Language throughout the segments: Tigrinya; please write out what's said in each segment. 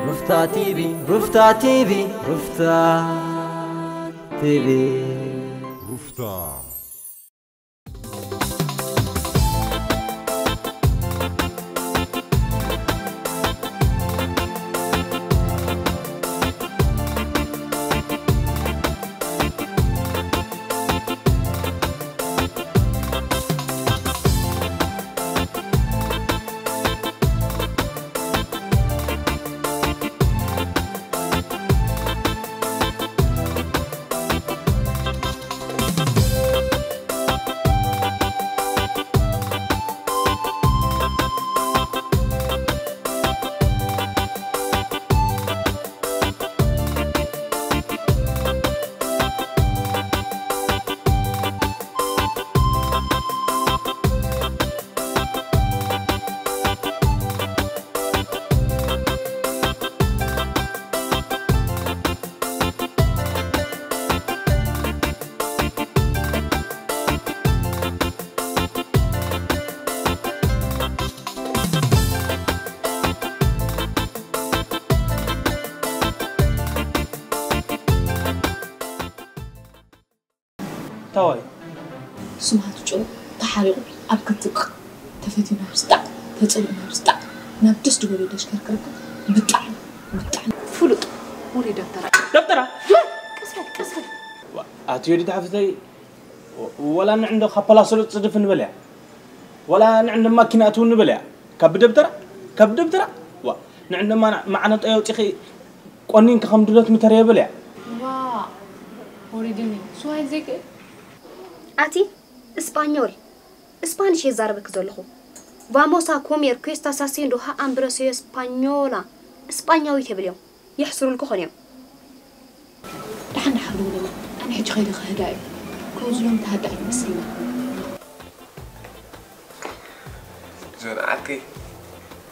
ሩፍታ ቲቪ፣ ሩፍታ ቲቪ፣ ሩፍታ ቲቪ። ሩፍታ። ታዋይ ስምሃቱ ጭው ተሓሪቑ ኣብ ክትቅ ተፈትዩ ናብ ስጣዕ ተጸሊኡ ናብ ስጣዕ ናብ ደስ ዝበሎ ደሽከርክርካ ብጣዕሚ ብጣዕሚ ፍሉጥ ውሪ ደብተራ ደብተራ ቀስ በል ቀስ በል ኣትዮ ድዳ ሓፍተይ ወላ ንዕንዶ ካብ ፓላሶ ጽድፍ ንበልያ ወላ ንዕንዶ ማኪና ኣትው ንበልያ ካብ ደብተራ ካብ ደብተራ ዋ ንዕንዶ ማዕነጦ የውጪኺ ቆኒንኪ ከም ድሎት ምተረየ በልያ ዋ ወሪድኒ ስዋሂል ዘይክእል ኣቲ እስጳኞል እስፓኒሽ የዛረበኪ ዘለኹ vamos a comer que estás haciendo ha ambroso española እስጳኛዊት የብልዮም የሕስሩልኪ ኾን እዮም ደሓን ደሓን ደውለላ ኣነ ሕጂ ከይደ ክህዳ እዩ ከምዚ ሎም ተሃዳእ ይመስልና ዞን ዓርከይ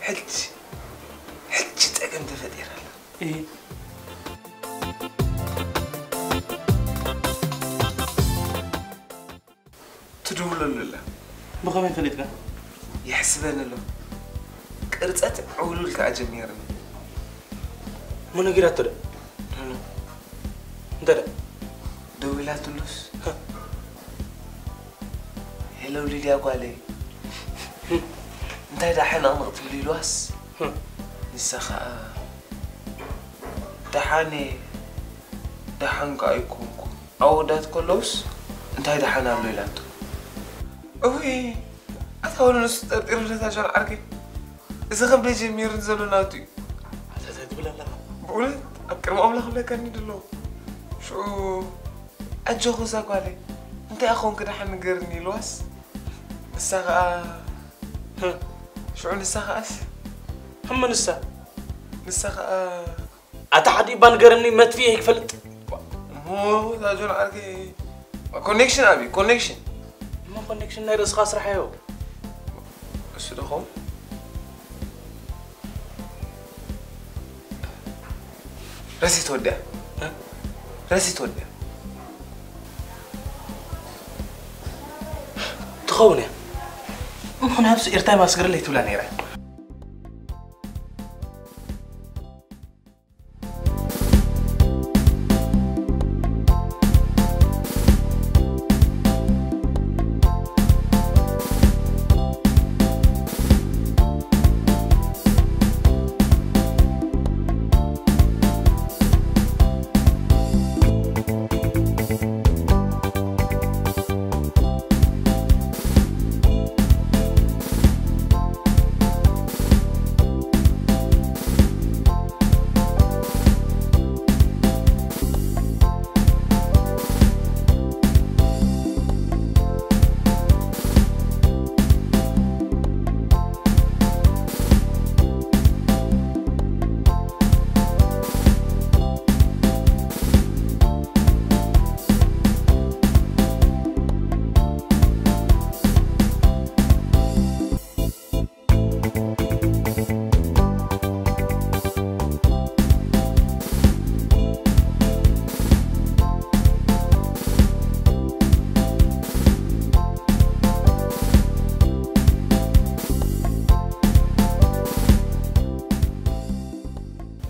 ሕጂ ሕጂ ፀገም ተፈጢራ ኣላ ትድውለሉ ኣላ ብኸመይ ፈሊጥካ? ይሕስበኒ ኣሎ ቅርፀት ዕውሉል ከዓ ጀሚርኒ እሞ ነጊራቶ ዶ? እንታይ ዶ? ደዊላትሉስ ሄሎ ሊድያ ጓለይ እንታይ ደኣ ሕንቕንቕ ትብሊ ኢልዋስ ንሳ ኸኣ ደሓን እየ ደሓን ከኣ ኣይኮንኩን ኣወዳት ከለውስ እንታይ ደሓን ኣሎ ኢላቶ እውይ ኣታ ወለ ንሱ ጠርጢሩ ነታ ጃል ዓርከይ እዚ ከብደይ ጀሚሩኒ ዘሎ ናቱ እዩ ኣታ እንታይ ትብል ኣለኻ ብእውነት ኣብ ቅድሚ ኣምላኽ ብለካ እንዲ ኣለኹ ሽዑ ኣጆኺ እዛ ጓለይ እንታይ ኣኾንኪ ደሓን ንገርኒ ኢልዋስ ንሳ ኸኣ ሽዑ ንሳ ኸኣስ እሞ ንሳ ንሳ ኸኣ ኣታ ሓደ እባ ንገረኒ መጥፍኤ ክፈልጥ እሞ እዛ ጆን ዓርከይ ኮኔክሽን ኣብዩ ኮኔክሽን እሞ ኮኔክሽን ናይ ርእስኻ ስራሕ እዮ እሱ ደኸው ረሲት ወዲያ ረሲት ወዲያ ትኸውን እያ እሞ ናብሱ ኤርታይ ማስገርለይ ትብላ ነይራ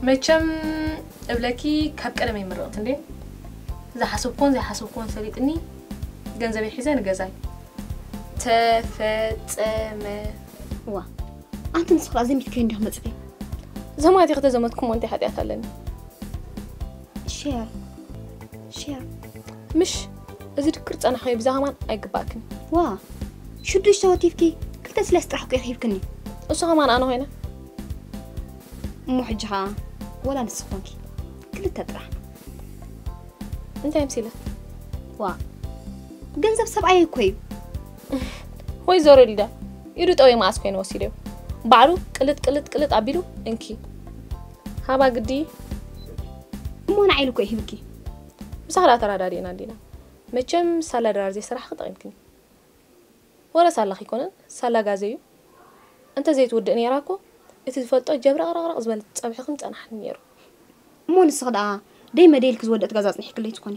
መቸም እብለኪ ካብ ቀደመይ ምርቕቲ እንዴ? ዝሓሰብኩዎን ዘይሓሰብኩዎን ሰሊጥኒ ገንዘበይ ሒዘ ንገዛይ። ተፈጸመ። ዋ ኣንቲ ንስኽ ደኣ ዘሚትከይ እንዲኹም መፅፊ ዘማት ከተዘመትኩም ወንታይ ሓጢኣት ኣለኒ? ሸር ሸር ምሽ እዚ ድክር ጸናሕዮ ብዛ ከማን ኣይግባእክን። ዋ ሽዱሽተ ወቲፍኪ ክልተ ስለ ስጥራሕ እኮ ይኺብክኒ እሱ ከማን ኣነ ኮይነ እሞ ሕጂ ኸዓ ወላ ንስኽ ኮንኪ ክልተ ጥራሕ እንታይ ምሲለ? ዋ ገንዘብ ሰብኣየ እኮ እዩ ወይ ዞሮ ሊዳ ኢዱ ጠወይ መዓስ ኮይኑ ወሲደዮ ባዕሉ ቅልጥ ቅልጥ ቅልጥ ኣቢሉ እንኪ ሃባ ግዲ እሞ ንዓይሉ እኮ ይሂብኪ ምሳኻ ደኣ ተራዳዲእና እንዲና መቸም ሳላ ድራር ዘይሰራሕኺ ጠቒምክኒ ወረ ሳላኺ ኣይኮነን ሳላ ጋዘ እዩ እንተ ዘይትውድእ ነይራ እኮ እቲ ዝፈልጦ ጀብረቕረቕረቕ ዝበለ ጸብሕኽን ጸናሕን ነይሩ እሞ ንስኽ ደኣ ደይ መደይልኪ ዝወደት ገዛ ኣጽኒሕክለይ ትኾኒ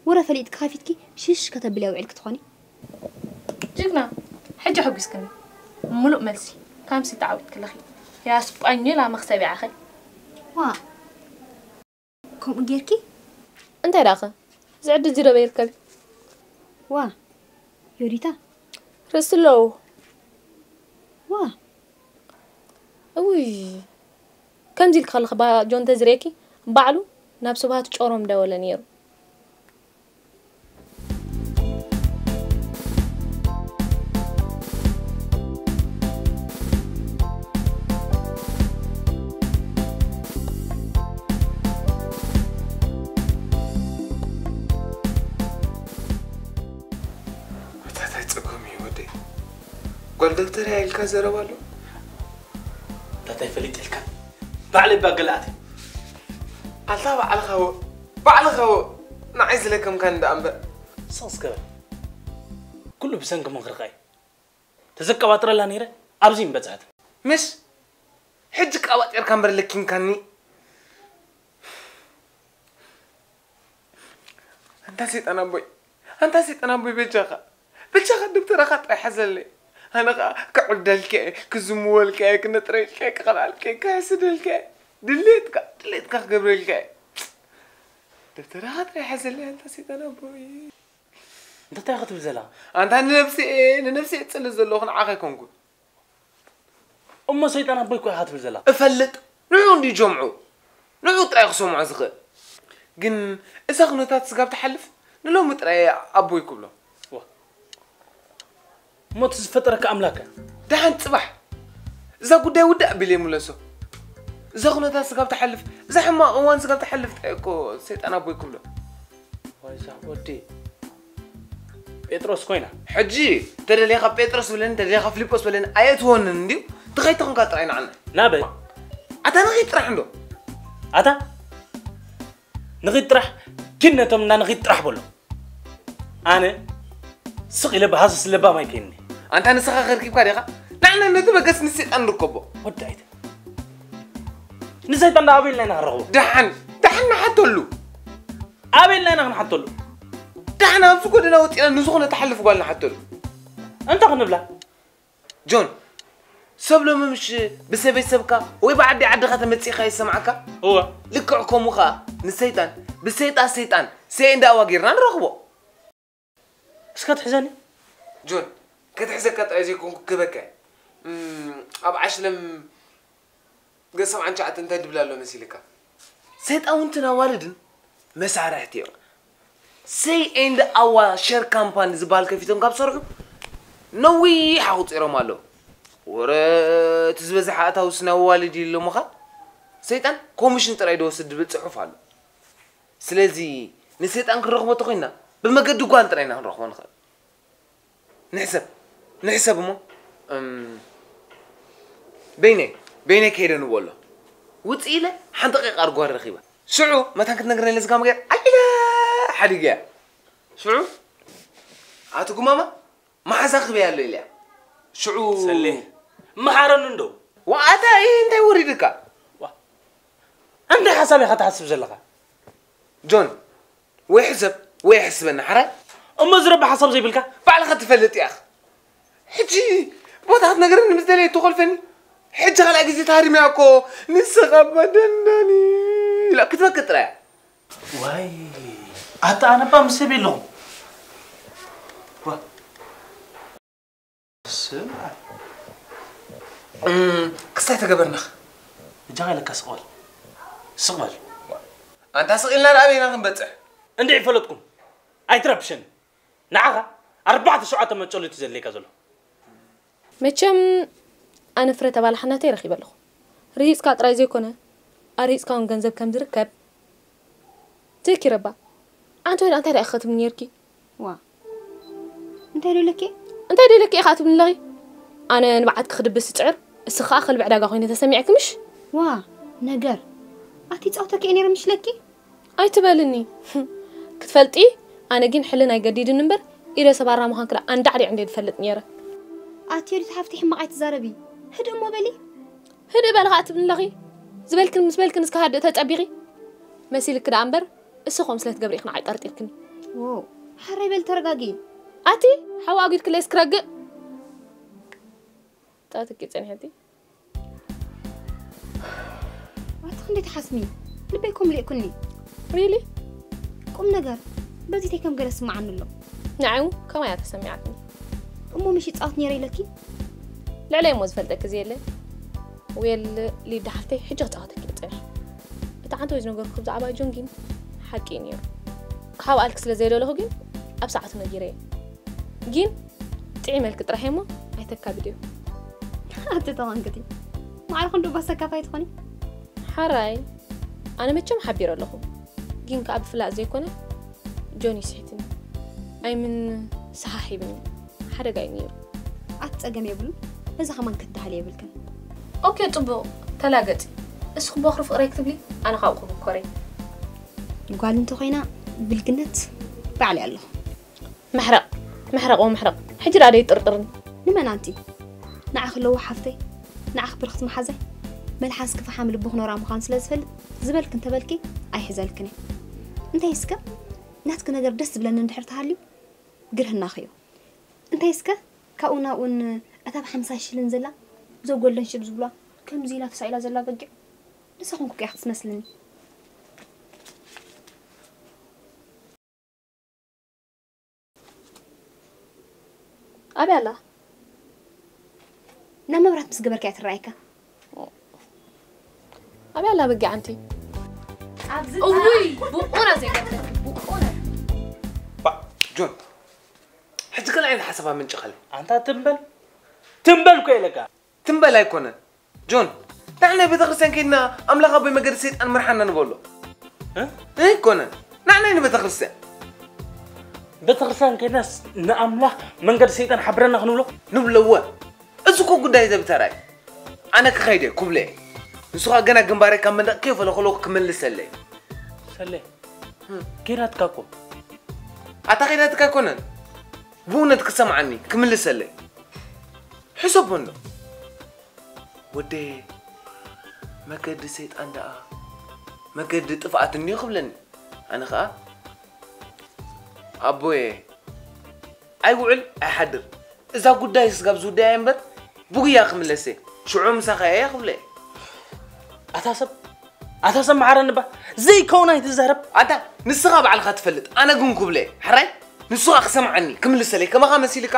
ወረ ፈሊጥኪ ከፊትኪ ሽሽ ከተብልያ ውዒልኪ ትኾኒ ጅግና ሕጂ ሕጒስክኒ ምሉእ መልሲ ካምሲ ተዓዊትክለኺ ያ ስጳኞላ መኽሰብ ይዓኸ ዋ ከምኡ ጌርኪ እንታይ ዳኸ ዝዕድል ዝዶ በይርከቢ ዋ ዮዲታ ርእሲ ኣለዎ ዋ እውይ ከምዚ ኢልክ ከለኺ ባ ጆን ተዝርእየኪ ባዕሉ ናብ ስብሃት ጮሮም ደወለ ነይሩ ኣታታይ ጸገም እዩ ወደይ ጓል ዶክተር እያ ኢልካ ዘረባ ኣሎ እንታይ ፈሊጥ ኢልካ ባዕለይ ባገላኣት ኣታ ባዕልኻ ወ ባዕልኻ ወ ንዓይ ዝለከምካኒ ደኣ እምበር ሰቕ ዝገበ ኩሉ ብሰንኪ ምኽርኻ እዩ ተዘቀባጥረላ ነይረ ኣብዚ ምበፅሐት ምሽ ሕጂ ቃባጢርካ እምበር ለኪምካኒ ኣንታ ሰይጣን ኣቦይ ኣንታ ሰይጣን ኣቦይ በጃኻ በጃኻ ደብተራኻ ጥራይ ሓዘለይ ኣነ ኸዓ ክዕብደልካ እየ ክዝምወልካ እየ ክነጥረልካ እየ ክቐልዓልካ እየ ክሕስደልካ እየ ድሌትካ ድሌትካ ክገብረልካ እየ ደብተራኻ ጥራይ ሓዘለይ ኣንታ ሰይጣን ኣቦይ እንታይ ክትብል ዘላ ኣንታ ንነብሲ እየ ንነብሲ እየ ዝፅልእ ዘለኹ ንዓኻ ኣይኮንኩን እሞ ሰይጣን ኣቦይ እኮ ኢኻ ትብል ዘላ እፈልጥ ንዑ እንድዩ ጀምዑ ንዑ ጥራይ ክሰምዖ ዝኽእል ግን እዛ ኩነታት ስጋብ ትሓልፍ ንሎሚ ጥራይ ኣቦይ ክብሎ እሞ እቲ ዝፈጠረካ ኣምላክ ደሓን ፅባሕ እዛ ጉዳይ ውዳእ ኣቢለ ይምለሶ እዛ ኩነታት ስጋብ ትሓልፍ እዛ ሕማቕ እዋን ስጋብ ትሓልፍ ጥራይ እኮ ሰይጣን ኣቦይ ክብሎ ዋይዛ ወዲ ጴጥሮስ ኮይና ሕጂ ተደሊኻ ጴጥሮስ ብለኒ ተደሊኻ ፊልጶስ በለኒ ኣየእትወንን እንድዩ ትኸይድ ተኾንካ ጥራይ ንዓና ናበይ ኣታ ንኸይድ ጥራሕ እንዶ ኣታ ንኺድ ጥራሕ ኪድ ነቶም እና ንኺድ ጥራሕ በሎ ኣነ ስቕ ኢለ ብሃስስ ለባም ኣይከይኒ ኣንታ ንስኻ ከርኪብካ ዲኻ ንዓና ነቲ በገስ ንሰይጣን ንርከቦ ወዲ ኣይተ ንሰይጣን ዳ ኣበይ ኢልና ኢና ክንረኽቦ ደሓን ደሓን ንሓተሉ ኣበይ ኢልና ኢና ክንሓተሉ ደሓን ኣብዚ ጎደና ወፂና ንዝኾነ ትሓልፍ ጓል ንሓተሉ እንተ ክንብላ ጆን ሰብ ሎሚ ምሽ ብሰበይ ሰብካ ወይ ብዓዲ ዓድኻ ተመፂእካ ይሰማዕካ እወ ልክዕ ከምኡ ኸዓ ንሰይጣን ብሰይጣ ሰይጣን ሰየ እንዳኣዋ ጌርና ንረኽቦ እስከ ትሕዘኒ ጆን ክትሕዘካ ጥራይ ዘይኮንኩ ክበካ እየ። እም፣ ኣብ ዓሽለም ገጽ ሰብዓን ትሽዓተን እንታይ ድብል ኣሎ መሲልካ ሰይጣውንትን ኣዋልድን መሳርሕቲ እዮም ሰይ ኤንድ ኣዋ ሸር ካምፓኒ ዝበሃል ከፊቶም ካብ ሰርሑ ነዊሕ ኣቑፂሮም ኣለዉ ወረ እቲ ዝበዝሐ ኣታውስ ናይ ኣዋልድ እዩ ኣለሞኻ ሰይጣን ኮሚሽን ጥራይ ድወስድ ድብል ፅሑፍ ኣሎ ስለዚ ንሰይጣን ክንረኽቦ ተኾይንና ብመገዲ ጓል ጥራይ ኢና ክንረኽቦ ንኽእል ንሕሰብ ንሕሰብ እሞ እም፣ በይነይ በይነይ ከይደ ንብሎ ውፅእ ኢለ ሓንቲ ቂቕ ኣርጓ ረኺበ ሽዑ መታን ክትነግረኒ ለዝጋ መገር ዓይለ ሓዲገያ ሽዑ ኣቲ ጉማማ መሓዛ ክበይ ኣሎ ኢለያ ሽዑ ሰሌ መሓረኒ እንዶ ዋኣታ እንታይ ወሪድካ እንታይ ሓሳብ ኢኻ ትሓስብ ዘለኻ ጆን ወይ ሕሰብ ወይ ሕስበኒ ሓራይ እሞ ዝረቢ ሓሳብ ዘይብልካ ባዕልኻ ትፈልጥ ኢኻ ሕጂ ቦታ ክትነግረኒ ምስ ደለየ ትኾልፈኒ ሕጂ ካልኣይ ግዜ ተሃሪመያ እኮ። ንስኻ እባ ደንዳኒ ኢላ ክትበክት ጥራያ። ዋይ ኣታ ኣነባ ምስ ሰብ የለኹም። ዋ ስምዓ እም፣ ክስታይ ተገበርናኽ። እጃኻ ኢለካ ስቕ በል። ስቕ በል። ኣንታ ስቕ ኢልና ደኣ ኣበይና ክንበጽሕ? እንድዒ ፈለጥኩም። ኣይትረብሸኒ። ንዓኻ ኣርባዕተ ሸውዓተ መጨሉት እዩ ዘድልየካ ዘሎ። መቸም ኣነ ፍረ ተባላሕነተይ ረኺበ ኣለኹ። ርሂፅካ ጥራይ ዘይኮነ ኣርሂፅካ እውን ገንዘብ ከም ዝርከብ ትእኪ ረባ። ኣንቲ ወይዳ እንታይ ደኣ ክትብሊ ነይርኪ? ዋ እንታይ ደለኪ? እንታይ ደለኪ ኢኻ ትብሊ ኣለኺ? ኣነ ንብዓትኪ ክድብስ ዝፅዕር እስኺ ከዓ ከልቢ ዕዳጋ ኮይነ ተሰሚዕኪ ምሽ? ዋ ነገር ኣቲ ፃውተኪ እየ ነይረ ምሽ ለኪ? ኣይትበልኒ ክትፈልጢ ኣነ ግን ሕልን ኣይገዲድን እምበር ኢደ ሰባራ ምዃንኪ ደኣ ኣንዳዕዲዕ እንደ ዝፈልጥ ነይረ። ኣቲ ዮዲት ሓፍቲ ሕማቕ ኣይትዛረቢ። ህድእ እሞ በሊ። ህድእ በሊ ከዓ ትብሊ ኣለኺ። ዝበልክን ምስ በልክን እስከ ሃድእ ተጸቢኺ መሲልኪ ደኣ እምበር እሱ ከም ስለ ትገብሪ ኢኺ ንዓይ ጠርጢርክኒ። ዎ ሓራይ በሊ ተረጋጊ። ኣቲ ሓዋ ኣጒድክለይ እስክረግእ ጣትኪ ጸኒሐቲ። ኣቲ ክንደይ ትሓስሚ ልበይ ኮም ሊእኩኒ። ሪሊ ቁም ነገር በዚተይ ከም ገለ ስምዓኒ ኣሎ። ንዓይ እውን ከምኣ እያ ተሰሚዓትኒ። እሞ ምሽ ይጻወት ነይረ ኢለኪ? ልዕለይ እሞ ዝፈልጠኪ ዘየለ። ዌል ሊዳ ሓፍተይ ሕጂ ክጻወተኪ እየ ጸኒሐ። እቲ ዓንተወይ ዝነገርኩ ብዛዕባ ጆን ግን ሓቂ እዩ ነይሩ። ክሃብኣልኪ ስለ ዘይደለኹ ግን ኣብ ሰዓቱ ነጊረዮ። ግን ጥዒመልኪ ጥራሕ እሞ ኣይተካብድዮ። ኣቲ ተቐንቅቲ ማዕረ ክንዱ ባሰካፋይ ትኾኒ። ሓራይ ኣነ መቸም ሓቢረ ኣለኹ። ግን ከኣ ብፍላጥ ዘይኮነ ጆኒ ስሒትኒ። ኣይምን ሰሓሕ ሂብኒ። ሓደጋ እዩ ነይሩ። ኣቲ ጸገም የብሉን። በዛ ከማን ክትደሃሊ የብልክን። ኦኬ ጽቡቕ ተላገጺ። እስኺ ቦኽሪ ፍቕረይ ክትብሊ ኣነ ካብኡ ክብኮረይ። ጓል እንተኾይና ብልግነት ባዕለይ ኣለኹ። ምሕረቕ ምሕረቕ ወምሕረቕ ሕጂ ደኣ ደይጥርጥርኒ። ንመን ኣንቲ ንዓኺ ኣለዎ ሓፍተይ ንዓኺ ብርኽቲ መሓዛይ መልሓስኪ ፈሓም ልቢ ክኖራ ምዃኑ ስለ ዝፈልጥ ዝበልኪ እንተበልኪ ኣይሕዘልክን እየ። እንታይ እስከ ናትኪ ነገር ደስ ዝብለኒ እንድሕር ተሃልዩ ግርህናኺ እዩ። እንታይ እስከ ካብኡ ናብኡን እታ ብሓምሳ ሽልን ዘላ ዘው ጎልደን ሽፕ ዝብሏ ከምዚ ኢላ ተሳኢላ ዘላ በጊዕ ንሳ ኮንኩ እያ ክትመስልኒ። ኣበይ ኣላ? ናብ መብራት ምስ ገበርካያ ትረኣየካ። ኣበይ ኣላ በጊዕ ኣንቲ? ኣብዚ እውይ ብቑና ዘይገርም ብቑና። ባ ጆን ሕጂ ካልኣይ ሓሳብ ኣመንጭኸለይ። ኣንታ ትንበል ትንበል እኮ ኢለካ። ትንበል ኣይኮነን ጆን፣ ንሕና ቤተክርስትያን ከይድና ኣምላኽ ኣቦይ መገዲ ሰይጣን ምርሓና ንበሎ። እ? ኣይኮነን፣ ንሕና ንቤተክርስትያን። ቤተክርስትያን ከይድናስ ንኣምላኽ መንገዲ ሰይጣን ሓብረና ክንብሎ? ንብለወ። እዚ እኮ ጉዳይ ደብተራይ። ኣነ ክኸይደ ኩብለ። ንሱ ኸኣ ገና ግንባረይ ካብ መንደቕ ከይፈለኸለኹ ክምልሰለይ። ሰለ ኬዳትካ እኮ። ኣታ ኸይዳትካ ኣይኮነን። ብእውነት ክሰምዓኒ ክምልሰለይ። ሕሰቦ እንዶ። ወደየ፣ መገዲ ሰይጣን ደኣ መገዲ ጥፍኣት እንድዩ ክብለኒ። ኣነ ኸኣ ኣቦየ፣ ኣይውዕል ኣይሓድር እዛ ጉዳይ ስጋብ ዝውዳያ እምበር ብጉያ ክምለሰ ሽዑ ምሳኻ እየ ክብለ። ኣታ ሰብ ኣታ ሰብ መዓረኒ እባ ዘይከውን ኣይትዛረብ። ኣታ ንስኻ ባዕልኻ ትፈልጥ ኣነ ግን ክብለ ሕራይ ንሱ ኸኣ ክሰምዓኒ ክምልሰለይ ከማኻ መሲልካ።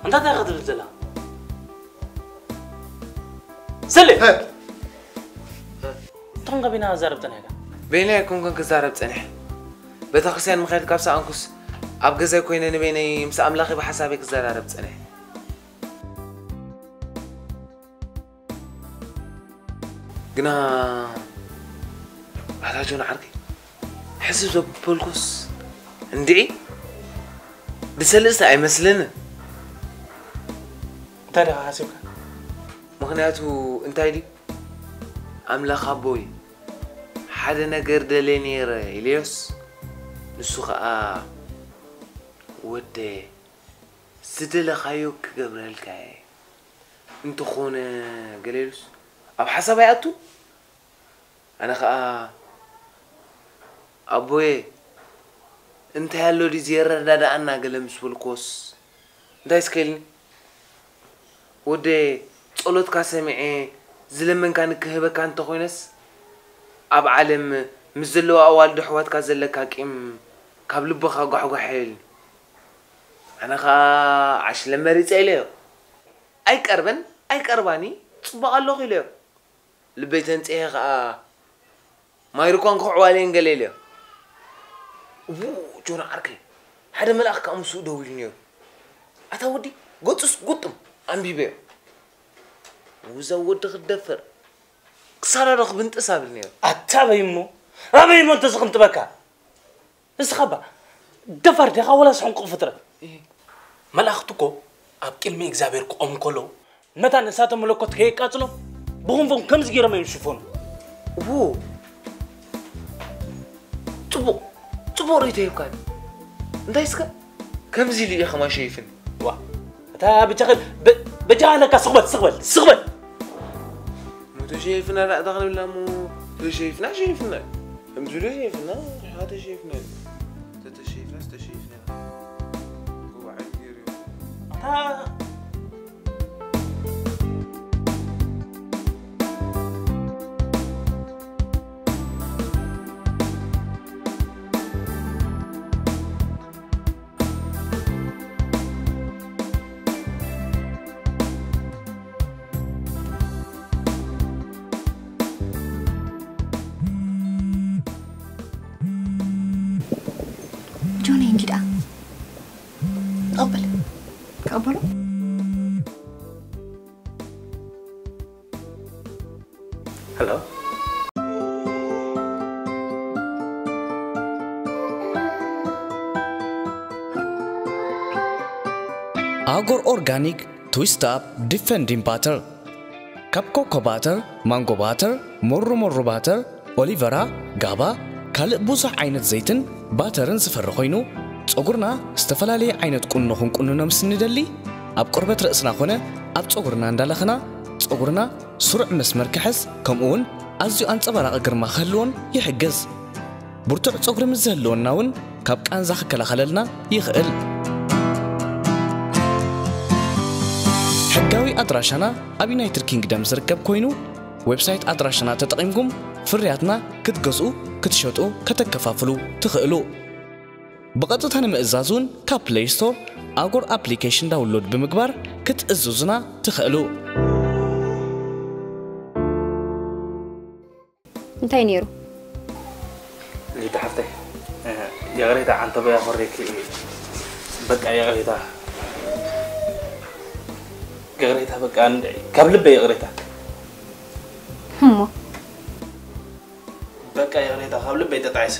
እንታይ ኢኻ ትብል ዘላ? ስሊ! እንቶም ገቢና ዛረብ ጸኒሕካ? በይነይ ኣይኮንኩን ክዛረብ ጸኒሐ። ቤተክርስትያን ምኻድ ካብ ሰኣንኩስ ኣብ ገዛይ ኮይነ ንበይነይ ምስ ኣምላኸይ ብሓሳበይ ክዘራረብ ጸኒሐ። ግና ኣታ ጆን ዓርከይ ሕስብ ዘበልኩስ እንድዒ ብሰለስተ ኣይመስልንን። እንታይ ደኻ ሓሲብካ? ምኽንያቱ እንታይ ድዩ? ኣምላኽ ኣቦይ ሓደ ነገር ደልየ ነይረ ኢለዮስ ንሱ ኸኣ ወደየ ዝደለኻዮ ክገብረልካ እየ። እንተኾነ ገለ ኢሉስ ኣብ ሓሳብ ኣይኣቱን። ኣነ ኸኣ ኣቦየ እንታይ ኣሎ ድዩ ዘየረዳድኣና ገለ ምስ በልኩዎስ እንታይ እስከ ኢልኒ? ወደየ ጸሎትካ ሰሚዐ ዝለመንካኒ ክህበካ እንተኾይነስ ኣብ ዓለም ምስ ዘለዋ ኣዋልድ ኣሕዋትካ ዘለካ ቂም ካብ ልብኻ ጓሕጓሕ ኢልኒ። ኣነ ኸኣ ዓሽለ መሪጸ ኢለዮ። ኣይቀርበን ኣይቀርባን እዩ ጽቡቕ ኣለኹ ኢለዮ። ልበይ ተንጽሄ ኸኣ ማይርኳን ክዕዋልየን ገለ ኢለዮ። እዉ ጆን ዓርከይ ሓደ መልኣኽ ከኣ ምስኡ ደው ኢሉ ነይሩ። ኣታ ወዲ ገጹስ ጉጥም ኣንቢበዮ። እዛ ወዲ ክትደፍር ክሳዳ ዶ ክብንጥስ ኣብልኒ ነይሩ። ኣታ ኣበይ እሞ ኣበይ እሞ እንተዝቕንጥበካ እስኻ ባ ደፋር ዲኻ ወላስ ሕንቁቕ ፍጥረት? መላእኽቲ እኮ ኣብ ቅድሚ እግዚኣብሔር ክቖሙ ከለዉ መታን እሳተ መለኮት ከየቃጽሎም ብኽንፎም ከምዚ ገይሮም እዮም ዝሽፈኑ። እዎ ጽቡቕ ጽቡቕ ርእይቶ ሂብካኒ። እንታይ እስከ ከምዚ ኢሉ እዩ ከማን ሸይፍኒ። ዋ እታ ብቻ በጃ ኣለካ ስኽበል ስኽበል ስኽበል። እሞ ተሸይፍና ዳኣ እታ ክንብላ እሞ ተሸይፍና ሸይፍና እዩ። ከምዚ ኢሉ ሸይፍና ሓ ተሸይፍና እዩ። ተተሸይፍና ዝተሸይፍና ኢና። እዋ ዓይነት ገይሩ እዩ። ኣታ ጆኒ እንጂ ደኣ ተቐበል። ተቐበሎ። ሄሎ። ኣጎር ኦርጋኒክ ትዊስት ኣፕ ዲፈንዲንግ ባተር። ካብ ኮኮ ባተር፣ ማንጎ ባተር፣ ሞሩ ሞሩ ባተር፣ ኦሊቨራ፣ ጋባ፣ ካልእ ብዙሕ ዓይነት ዘይትን ባተርን ዝፈሪ ኮይኑ፣ ጸጉርና ዝተፈላለየ ዓይነት ቁኖ ክንቁንኖ ምስ እንደሊ፣ ኣብ ቆርበት ርእስና ኾነ ኣብ ጸጉርና እንዳለኽና፣ ጸጉርና ስሩዕ መስመር ክሕዝ፣ ከምኡ እውን ኣዝዩ ኣንጸባራቒ ግርማ ክህልዎን ይሕግዝ። ብርቱዕ ጸጉሪ ምስ ዝህልወና እውን ካብ ቃንዛ ክከላኸለልና ይኽእል። ሕጋዊ ኣድራሻና ኣብ ዩናይትድ ኪንግደም ዝርከብ ኮይኑ፣ ዌብሳይት ኣድራሻና ተጠቒምኩም ፍርያትና ክትገዝኡ፣ ክትሸጡ፣ ከተከፋፍሉ ትኽእሉ። ብቐጥታ ንምእዛዝ እውን ካብ ፕሌይ ስቶር ኣጎር ኣፕሊኬሽን ዳውንሎድ ብምግባር ክትእዝዙና ትኽእሉ። እንታይ ነይሩ? ሊዳ ሓፍተይ፣ ይቕሬታ ዓንተበያ ኮሬኪ። በቃ ይቕሬታ። ይቕሬታ በቃ እንድዒ። ካብ ልበይ ይቕሬታ። እሞ? በቃ ይቕሬታ፣ ካብ ልበይ ተጣዒሰ።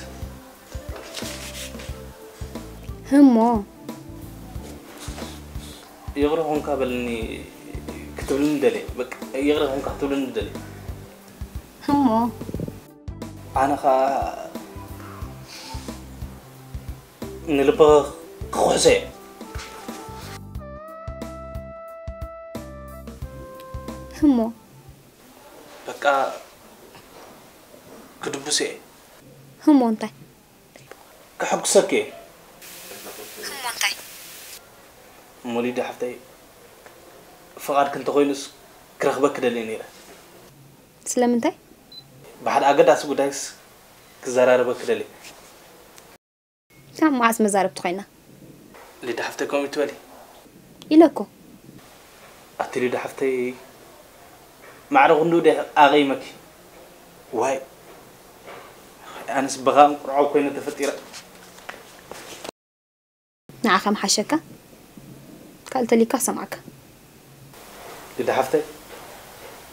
እሞ? ይቕረ ኾንካ በልኒ ክትብልኒ ደልየ። በቃ ይቕረ ኾንካ ክትብልኒ ደልየ። እሞ? ኣነ ኸኣ ንልብኺ ክኹሕሶ እየ። እሞ? በቃ ክድብሶ እየ። እሞ እንታይ? ከሐጉሰኪ እየ። እሞ እንታይ? እሞ ሊዳ ሓፍተይ፣ ፍቓድኪ እንተኾይኑስ ክረኽበኪ ደልየ ነይረ። ስለምንታይ? ብሓደ ኣገዳሲ ጉዳይስ ክዘራረበኪ ደልየ። ካብ መዓስ መዛረብቲ ኮይና? ሊዳ ሓፍተይ ከምኡ ትበሊ? ኢለ እኮ። ኣቲ ሊዳ ሓፍተይ፣ ማዕረ ክንድኡ ደ ኣቐይመኪ? ዋይ፣ ኣነስ ብኻ እንቁርዖብ ኮይነ ተፈጢረ። ንዓኻ ምሓሸካ፣ ካልእ ተልዩካ ክሰምዓካ። ሊዳ ሓፍተይ፣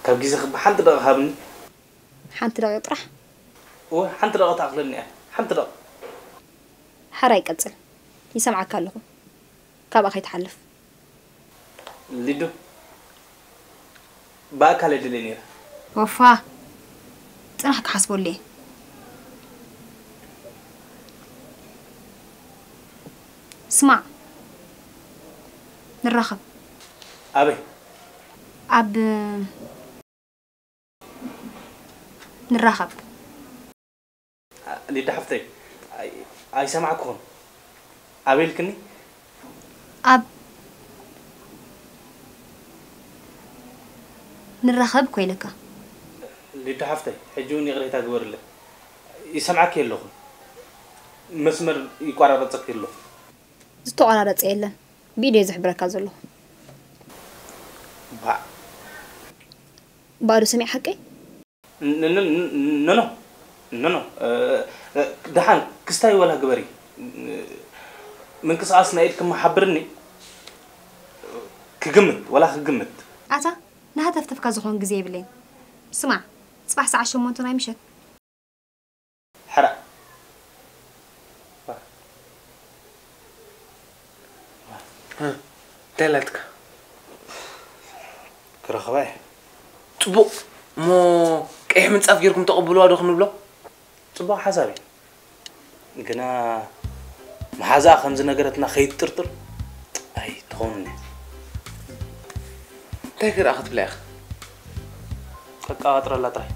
ካብ ግዜኺ ብሓንቲ ደቂቕ ሃብኒ። ሓንቲ ደቂቕ ጥራሕ? እወ፣ ሓንቲ ደቂቕ ትኣኽለኒ እያ። ሓንቲ ደቂቕ። ሓራይ ቀጽል። ይሰምዓካ ኣለኹ። ካብኣ ከይትሓልፍ። ሊዱ፣ ብኣካል እየ ደልየ ነይረ። ወፋ፣ ጽናሕ ክሓስበሉ እየ። ስማዕ፣ ንራኸብ። ኣበይ? ኣብ ንራኸብ። ሊዳ ሓፍተይ፣ ኣይ- ኣይሰማዕኩኹን። ኣበይ ኢልክኒ? ኣብ ንራኸብ እኮ ኢለካ። ሊዳ ሓፍተይ፣ ሕጂ እውን ይቕሬታ ግበርለይ። ይሰምዓኪ ኣለኹ። መስመር ይቋራረጸኪ ኣሎ። ዝተቋራረጸ የለን። ብኢደይ ዝሕብረካ ዘለኹ። ባዕ። ባዶ ሰሚዕ ሓቀይ? ኖ ኖ ኖ ኖ። ደሓን ክስታይ ወላ ግበሪ። ምንቅስቃስ ናይ ኢድኪ መሓብርኒ። ክግምት ወላ ክግምት። ኣታ ንሃተፍተፍካ ዝኾን ግዜ የብለይን። ስማዕ፣ ጽባሕ ሰዓት ሸሞንተ ናይ ምሸት። ሕራ። እንታይ ኣላትካ? ክረኽባ እየ። ጽቡቕ። እሞ ቀይሕ ምንጻፍ ጌርኩም ተቐብልዋ ዶ ክንብሎ? ጽቡቕ ሓሳብ እዩ። ግና መሓዛኣ ከም ዝነገረትና ከይትጥርጥር ኣይትኸውንን እያ። እንታይ ክርኣ ክትብላ ኢኻ? ከቃባጥረላ ጥራይ።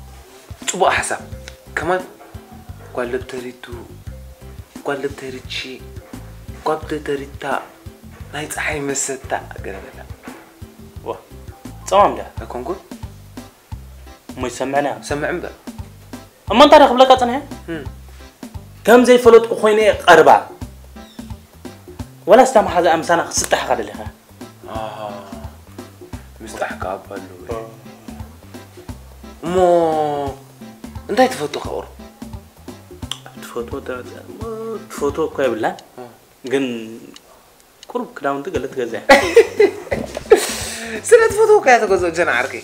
ጽቡቕ ሓሳብ። ከማን ጓል ደብተሪቱ፣ ጓል ደብተሪቺ፣ ጓል ደብተሪታ፣ ናይ ጸሓይ መሰታ ገለ በላ። ዋ፣ ጸማም ድያ? ኣይኮንኩን? እሞ ይሰምዕና። ሰምዕ እምበር። እሞ እንታይ ደኣ ክብለካ ጸኒሐ? እም። ከም ዘይፈለጥኩ ኮይነ እየ ቀርባ። ወላ ስታ መሓዛኣ ምሳና ክትስጣሕ ኢኻ ደሊኻ? ኣሃ፣ ምስጣሕ ከኣ ኣባ ኣለዎ። እሞ እንታይ ትፈቱ ካብ ቁሩብ? ትፈትዎ ተ-፣ ትፈትዎ እኮ የብላን። እ። ግን ቁሩብ ክዳውንቲ ገለ ትገዝእ። ስለ ትፈትዎ እኮ እያ ተገዝኦ ጀና ዓርከይ።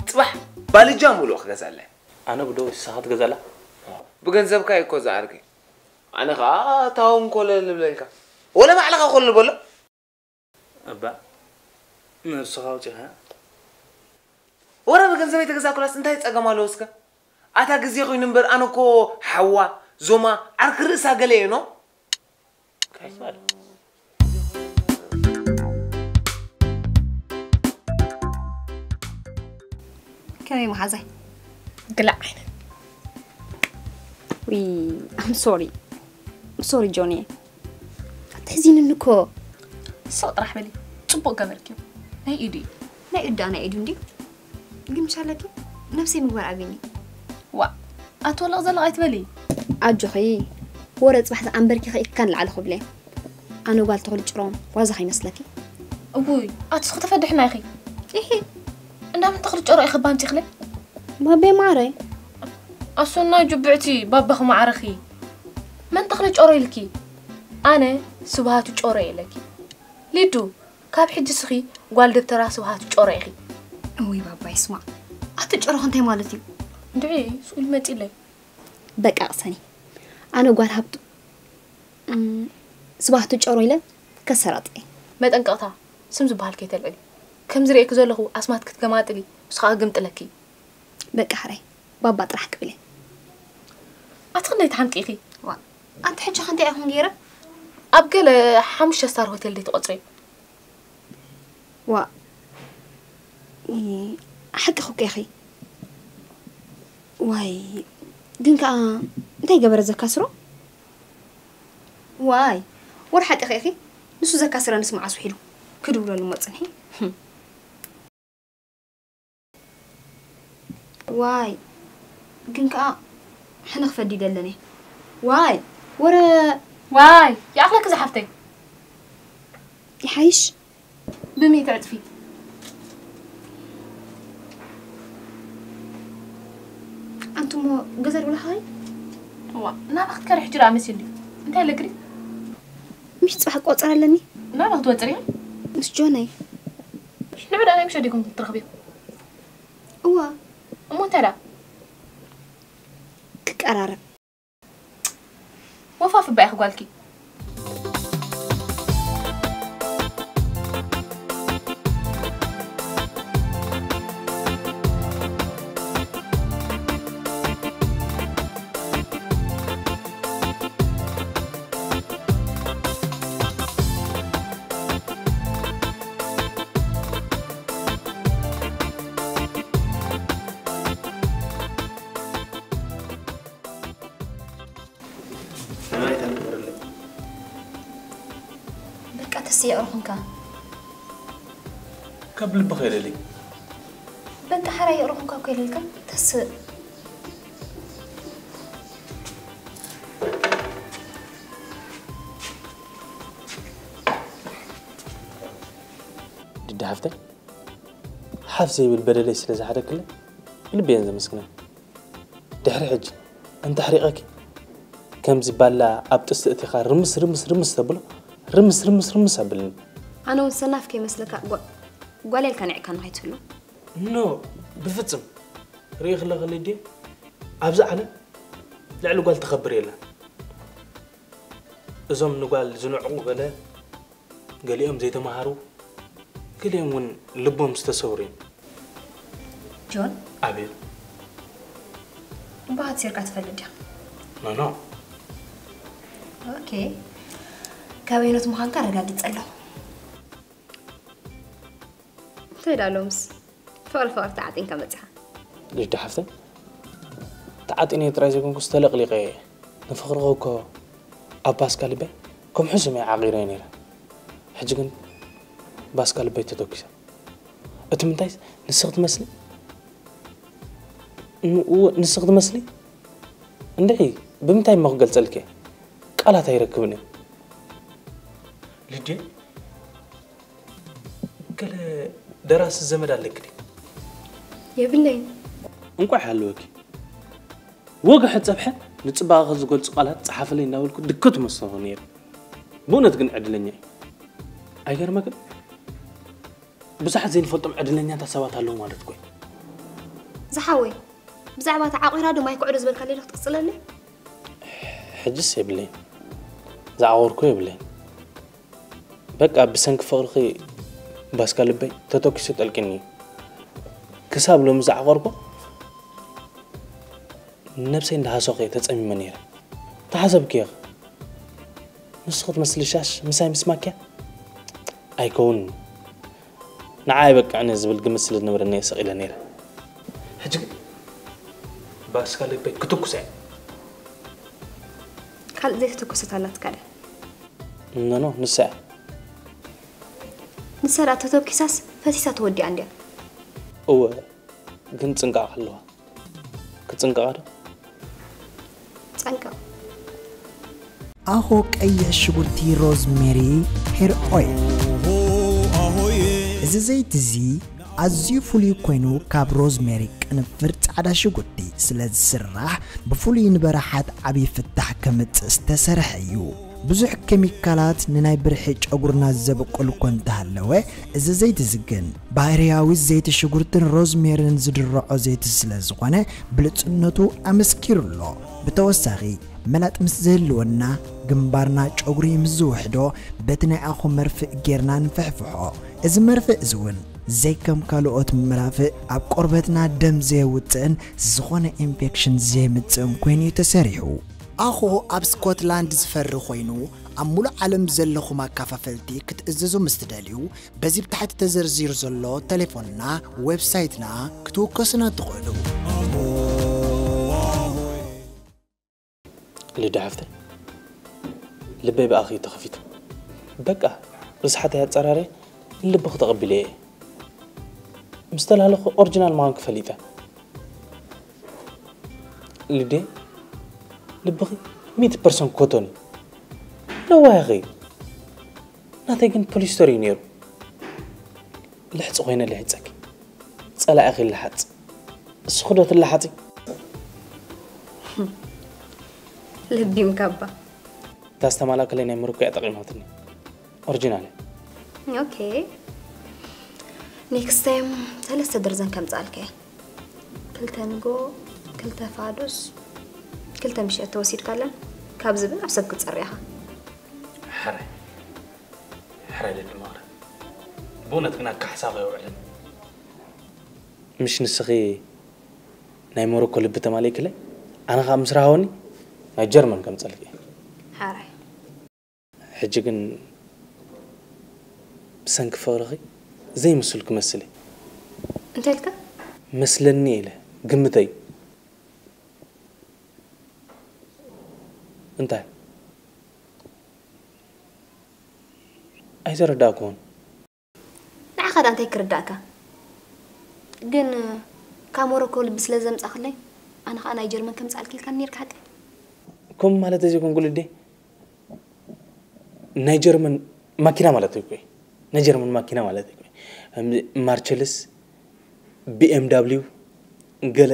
ጽባሕ ባልጃ ሙሉእ ክገዝኣለይ። ኣነ ብዶ ንስኻ ትገዝኣላ? ብገንዘብካ እዩ እኮ ዝዓርከይ። ኣነ ኸኣ ታውን ኮለል ልብለልካ። ወለ ባዕልኻ ኮለል በሎ። እባ ንስኻ ኣውጺኻ። ወረ ብገንዘበይ ተገዛእኩላስ እንታይ ጸገም ኣለዎ እስከ? ኣታ ግዜ ኮይኑ እምበር ኣነ እኮ ሓዋ፣ ዞማ፣ ዓርኪ ርእሳ ገለ እየ ኖ። ካይፋል። ከመይ መሓዛይ? ግላዕ ዓይነት። ዊ፣ I'm sorry. I'm sorry ጆኒ። ኣትሕዚንኒ እኮ። ስቕ ጥራሕ በሊ። ጽቡቕ ገበርክዮ። ናይ ኢዱ እዩ። ናይ ኢዱ ናይ ኢዱ እንድዩ። ግን ምሻለኪ ነብሰይ ምግባር ኣብኒ። ዋእ፣ ኣትወልቕ ዘለቕ ኣይትበሊ። ኣጆኺ፣ ወረ ጽባሕ ዝኣንበርኪ ከኢትካ ንላዕሊ ክብለ። ኣነ ጓል ተኽሊ ጭሮም ዋዛ ከይመስለኪ። እውይ፣ ኣትስኺ ተፈድሕና ኢኺ። ኢሂ፣ እንዳመን ተኽሊ ጨሮ ኢኺ ባንቲኽለ? ባቤ ማረይ። ኣሶና ጅብዕቲ ባባኺ ማዕረኺ። መን ተኽሊ ጨሮ ኢልኪ? ኣነ ስብሃቱ ጨሮ ኢለኪ። ሊዱ፣ ካብ ሕጂ ስኺ ጓል ደብተራ ስብሃቱ ጨሮ ኢኺ። እውይ ባባይ ስማዕ፣ ኣቲ ጨሮኺ እንታይ ማለት እዩ? እንድዒ ስኡል መጺለይ። በቃ ቅሰኒ። ኣነ ጓል ሃብቱ እም፣ ስብሃቱ ጨሮ ኢለ ከሰራጥየ። መጠንቀቕታ፣ ስም ዝበሃል ከይተልዕሊ። ከም ዝርእየኪ ዘለኹ ኣስማት ክትገማጥሊ፣ ንሱ ኸኣ ግምጥለኪ። በቃ ሕራይ፣ ባባ ጥራሕ ክብለ። ኣቲ ክንደይ ትሓምቂ ኢኺ? ዋ፣ ኣንቲ ሕጂ ከ እንታይ ኢኹም ገይረ? ኣብ ገለ ሓሙሽተ ስታር ሆቴል ደይ ትቖጽሪ? ዋ፣ እ፣ ሓቅኺ እኮ ኢኺ። ዋይ፣ ግን ከኣ እንታይ ገበረ ዘካስሮ? ዋይ፣ ወረ ሓቅኺ ኢኺ። ንሱ ዘካስረንስ መዓስ ውሒዱ? ክድውለሉ እሞ ጽንሒ። ህም። ዋይ፣ ግን ከኣ ሕነ ክፈዲ ደለኒ። ዋይ፣ ወረ ዋይ፣ ይኣኽለኪ ዝሓፍተይ። ይሓይሽ። ብሚእቲ ዕጽፊ። ኣንቱሞ ገዛ ድብላ ኸኸይ? እዋ፣ ናብኣ ክትከሪ ሕጂ ደኣ መሲሉ ድዩ? እንታይ ኣለኪ ድዩ? ምሽ ጽባሕ ቆጸር ኣለኒ። ናብኣ ክትወጽሪ ኢኺ? ምስ ጆነይ። ንዑ ደኣ ናይ ምሸት ዲኹም ትረኽብዮ? እዋ። እሞ እንታይ ደኣ? ክቀራረብ። ወፋፍ እባ ኢኺ ጓልኪ። የቕርኹንካ። ካብ ልብኻ ይደሊ። በቃ ሓራ የቕርኹንካ እኮ ይልልካ። ተስእ። ድዳ ሃፍተይ፣ ሓፍ ዘይብል በደለይ ስለ ዝሓደክለ ልብየን ዘመስግነን። ድሕሪ ሕጂ እንተሕሪቐኪ፣ ከምዚ ባላ ኣብ ጥስቲ እቲኻ ርምስ ርምስ ርምስ ተብሎ፣ ርምስ ርምስ ርምስ ኣብልኒ። ኣነ እውን ሰናፍ ከይመስለካ ጓ- ጓል ኢልካ ንዕካ ንኸይትህሉ። ኖ፣ ብፍጽም። ርኢ ክለኸ ልድየ፣ ኣብዚ ዓለም ልዕሊ ጓል ትኸብር የላን። እዞም ንጓል ዝንዕቑ ገለ፣ ገሊኦም ዘይተማሃሩ፣ ገሊኦም እውን ልቦም ዝተሰብሩ እዮም። ጆን፣ ኣቤት። እምበኣት ሴርካ ትፈልጥ ዲኻ? ኖ ኖ። ኦኬ። ካበይኖት ምዃንካ ኣረጋግጸ ኣለኹ። እንታይ ዳ ሎምስ ፍቕሪ ፍቕሪ ተዓጢንካ መጺኻ? ልዳ ሓፍተይ፣ ተዓጢነ ጥራይ ዘይኮንኩስ ተለቕሊቐ እየ። ንፍቕርኺ እኮ ኣብ ባስካ ልበይ ከም ሕሱም እየ ዓቒረዮ ነይረ። ሕጂ ግን ባስካ ልበይ ተተኲሳ። እቲ ምንታይስ ንስኺ ትመስሊ። ን- እወ፣ ንስኺ ትመስሊ። እንድዒ፣ ብምንታይ እሞ ክገልጸልኪ እየ? ቃላት ኣይረክብን እየ። ልዴ፣ ገለ ደራሲ ዘመድ ኣለኪ ድዩ? የብለይን። እንቋዕ ሃለወኪ። ወግሐ ጸብሐ ንጽባቐኺ ዝገልጹ ቃላት ጸሓፍለይ እናበልኩ ድከ ትመስሎ ነይረ። ብእውነት ግን ዕድለኛ እዩ። ኣይገርመክን? ብዙሓት ዘይንፈልጦም ዕድለኛታት ሰባት ኣለዉ ማለት እኮ እዩ። ዝሓወይ፣ ብዛዕባ ተዓቑራ ዶ ማይ ኩዕዶ ዝበልካ ሌላ ክትቅጽለለይ? ሕጅስ የብለይን። ዝዓወርኩ የብለይን። በቃ ብሰንኪ ፍቕርኺ ባስካ ልበይ ተተኪሱ ጠልቂኒ እዩ። ክሳብ ሎሚ ዝዓቐርኩ ነብሰይ እንዳሃሰኹ እየ ተጸሚመ ነይረ። ተሓሰብክዮ ኸ? ንስኺ ትመስሊ ሻሽ ምሳይ ምስማክያ? ኣይከውንን። ንዓይ በቅዕኒ ዝብል ግምት ስለ ዝነበረኒ እየ ሰቒለ ነይረ። ሕጂ ግን ባስካ ልበይ ክትኩሳ እየ። ካልእ ዘይተተኮሰት ኣላትካ ድያ? ኖ ኖ፣ ንሳ እያ። ንሳ ደኣ ተተኪሳስ ፈሲሳ ተወዲኣ እንድያ። እወ፣ ግን ጽንቃቕ ኣለዋ። ክጽንቀቓ ዶ? ጸንቀቕ። ኣኾ ቀይሕ ሽጉርቲ ሮዝሜሪ ሄር ኦይል። እዚ ዘይቲ እዚ ኣዝዩ ፍሉይ ኮይኑ ካብ ሮዝሜሪ ቅንፍር ጻዕዳ ሽጉርቲ ስለ ዝስራሕ ብፍሉይ ንበረሓት ዓብዪ ፍታሕ ከምጽእ ዝተሰርሐ እዩ። ብዙሕ ኬሚካላት ንናይ ብርሒ ጨጉርና ዘብቁል እኮ እንተሃለወ፣ እዚ ዘይቲ እዚ ግን ባህርያዊ ዘይቲ ሽጉርትን ሮዝሜርን ዝድርዖ ዘይቲ ስለ ዝኾነ ብልጽነቱ ኣመስኪሩ ኣሎ። ብተወሳኺ መላጥ ምስ ዝህልወና ግንባርና ጨጉሪ ምስ ዝውሕዶ በቲ ናይ ኣኹ መርፍእ ጌርና ንፍሕፍሖ። እዚ መርፍእ እዚ እውን ዘይከም ካልኦት መራፍእ ኣብ ቆርበትና ደም ዘየውፅእን ዝኾነ ኢንፌክሽን ዘየምፅእን ኮይኑ እዩ ተሰሪሑ። ኣኾ ኣብ ስኮትላንድ ዝፈሪ ኮይኑ ኣብ ሙሉእ ዓለም ዘለኹም ኣካፋፈልቲ ክትእዝዙ ምስ ትደልዩ በዚ ብታሕቲ ተዘርዚሩ ዘሎ ቴሌፎንና ዌብሳይትና ክትውከሱና ትኽእሉ። ልዳ ሓፍተይ፣ ልበይ ብኣኺ እዩ ተኸፊቱ። በቃ ርስሓተይ ኣጸራርየ ንልብኺ ተቐቢለዮ እየ። ምስ ተላለኹ ኦሪጂናል ምዃንኪ ፈሊጠ። ልዴ፣ ልብኺ ሚእቲ ፐርሰንት ኮቶን እዩ። ለዋህ ኢኺ። ናተይ ግን ፖሊስተር እዩ ነይሩ። ልሕፂ ኮይነ ልሕፀኪ። ፀላኢኺ ይለሓፅ። እስኺ ዶ ትለሓፂ? ለቢምካ እባ። እታ ዝተማላከለይ ናይ ሞሮኮ እያ ጠቒማትኒ። ኦሪጂናል እያ። ኦኬ። ኔክስት ታይም ሰለስተ ደርዘን ከምጽኣልካ እየ። ክልተ ንጎ፣ ክልተ ፋዱስ፣ ክልተ ምሸት ተወሲድካለን ካብ ዝብል ኣብ ሰብ ክትጸሪ ኢኻ። ሕራይ ሕራይ ልዲ ማረ። ብእውነት ግን ኣካሕሳኸ የውዕልን። ምሽ ንስኺ ናይ ሞሮኮ ልቢ ተማሊእክለይ፣ ኣነ ኸዓ ምስ ረሃወኒ ናይ ጀርመን ከምጸልኪ እየ። ሓራይ። ሕጂ ግን ብሰንኪ ፍቕርኺ ዘይምስልኩ መስሊ። እንታይ ኢልካ? መስለኒ ኢለ ግምተይ። እንታይ? ኣይተረዳእኩዎን። ንዓኻ ዳ እንታይ ክርዳእካ? ግን ካብ ሞሮኮ ልቢ ስለ ዘምጻኽለይ ኣነ ኸኣ ናይ ጀርመን ከምጻልኪ ኢልካ ነርካ ሓቂ? ከም ማለት እዚ ኮንኩ ልዴ ናይ ጀርመን ማኪና ማለት እኮ እዩ። ናይ ጀርመን ማኪና ማለት እኮ እዩ። ከምዚ ማርቸልስ፣ ቢ ኤም ዳብሊው፣ ገለ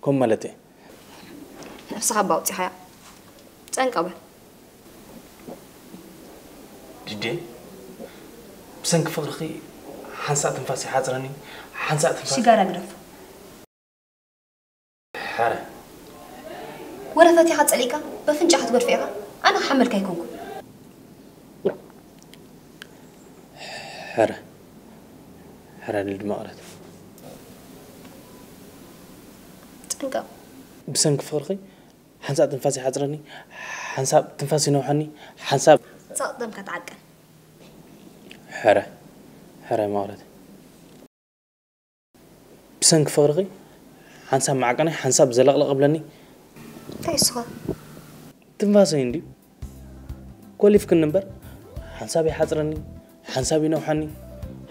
ከም ማለት እዩ። ነብስኻ እባ ኣውጺኻያ። ጸንቀ በል። ድዴ ብሰንኪ ፍቕርኺ ሓንሳእ ትንፋስ ይሓጽረኒ። ሓንሳእ ትንፋስ ሽጋራ ግደፎ። ሓረ ወረ ፈቲኻ ጸሊእካ በፍንጫኻ ትገድፎ ኢኻ። ኣነ ክሓመልካ ኣይኮንኩን። ሕረ ሕረ ልድ መቕረት ጠንቀቕ። ብሰንኪ ፍቕርኺ ሓንሳብ ትንፋስ ይሓፅረኒ፣ ሓንሳብ ትንፋስ ይነውሐኒ፣ ሓንሳብ ሳቕ ደምካ ተዓቀን። ሕረ ሕረ መቕረት ብሰንኪ ፍቕርኺ ሓንሳብ ማዕቀናይ ሓንሳብ ዘለቕለቕ እብለኒ። እንታይ እሱኸ? ትንፋሰይ እንድዩ ኮሊፍክኒ እምበር ሓንሳብ ይሓፅረኒ፣ ሓንሳብ ይነውሓኒ፣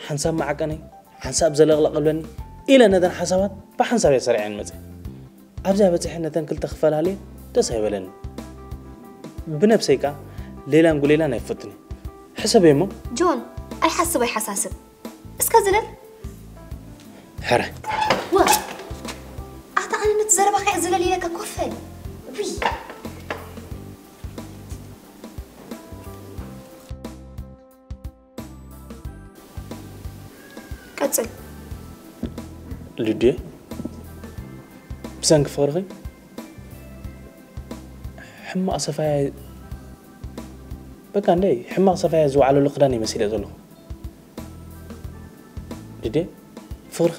ሓንሳብ ማዕቀነይ፣ ሓንሳብ ዘለቕለቕ እብለኒ ኢለ ነተን ሓሳባት ብሓንሳብ እየ ሰሪዐን መፅእ። ኣብዚኣ በፂሐ ነተን ክልተ ክፈላልየ ደስ ኣይበለኒ። ብነብሰይ ከዓ ሌላን ጉሌላን ኣይፈቱን እየ። ሕሰብ እየ እሞ ጆን ኣይሓስብ ኣይሓሳስብ። እስከ ዝለል። ሕረ ወ ኣታ ኣነ ነቲ ዘረባኻ እየ ዝለል ኢለካ ኮፈል። ውይ ቀጽል። ልድየ ብሰንኪ ፍቕርኺ ሕማቕ ሰፋያ በቃ እንደይ ሕማቕ ሰፋያ ዝወዓለሉ ክዳን ይመስል እየ ዘለኹ። ድዴ ፍቕርኺ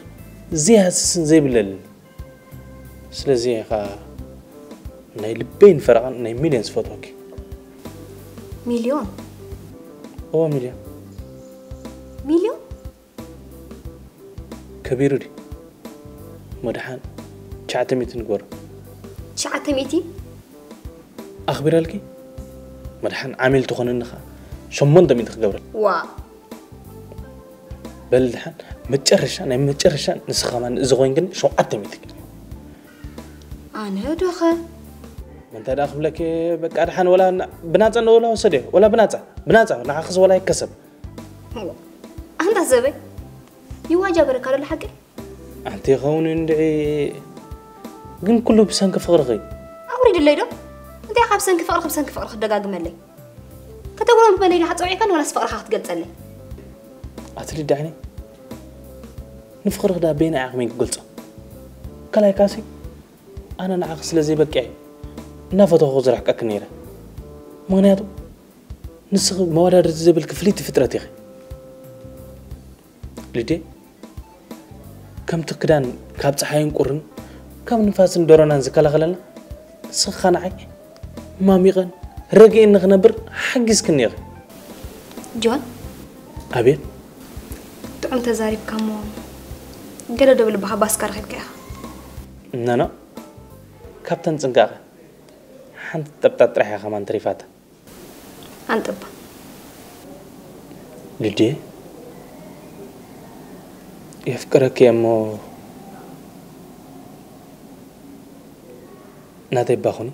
ዘይሃስስን ዘይብለልን። ስለዚ ከዓ ናይ ልበይን ፈረቓን ናይ ሚልዮን ዝፈትወኪ። ሚልዮን እዎ ሚልዮን። ሚልዮን ከቢሩ ድዩ? መድሓን ትሽዓተ ሚእቲ ንግበሮ። ትሽዓተ ሚእቲ ኣኽቢረልኪ መድሓን ዓሚል ትኾንኒ ኸዓ ሸሞንተ ሚእቲ ክገብረል። ዋ በል ድሓን መጨረሻ ናይ መጨረሻ ንስኻ ከማን እዚ ኮይንክን ሸውዓተ ሚእቲ። ኣነ ዶኸ እንታይ ደኣ ክብለኪ በቃ ድሓን ወላ ና- ብናጻ እንደ ወላ ወሰደ ወላ ብናጻ ብናጻ ንዓኽስ ወላ ይከሰብ። ኣንታ ሰበይ ይዋጃ በረካ ደሎ ሓቂ ኣንቲ ይኸውን እንድዒ ግን ኩሉ ብሰንኪ ፍቕርኺ። ኣውሪድለይ ዶ እንታይ ካብ ሰንኪ ፍቕሪ ብሰንኪ ፍቕሪ ክደጋግመለይ ከተጉረምርመለይ ዲኻ ፀውዒካን ወላስ ፍቕርኻ ክትገልፀለይ? ኣትሪዳዕኒ ንፍቕርኺ ዳ በየናይ ዓቕመይ ክገልጾ? ካልኣይ ካሲ ኣነ ንዓኺ ስለ ዘይበቅዐ እናፈተኹ ዝረሕቀኪ ነይረ። ምኽንያቱ ንስኺ መወዳድርቲ ዘይብልኪ ፍልይቲ ፍጥረት ኢኺ። ልዴ ከምቲ ክዳን ካብ ፀሓይን ቁርን ካብ ንፋስን ደሮናን ዝከላኸለና ንስኻ ንዓይ ማሚቐን ረግኤን ንኽነብር ሓጊዝክኒ ኢኺ። ጆን ኣቤት ጥዑም ተዛሪብካ እሞ ገለ ዶ ብልብኻ ባስካ ረኺብካ ኢኻ። ነኖ ካብተን ፅንቃቐ ሓንቲ ጠብጣብ ጥራሕ እያ ከማን ተሪፋታ። ኣንጥባ ልድየ የፍቅረኪ እየ እሞ ናተይ ባኹኒ።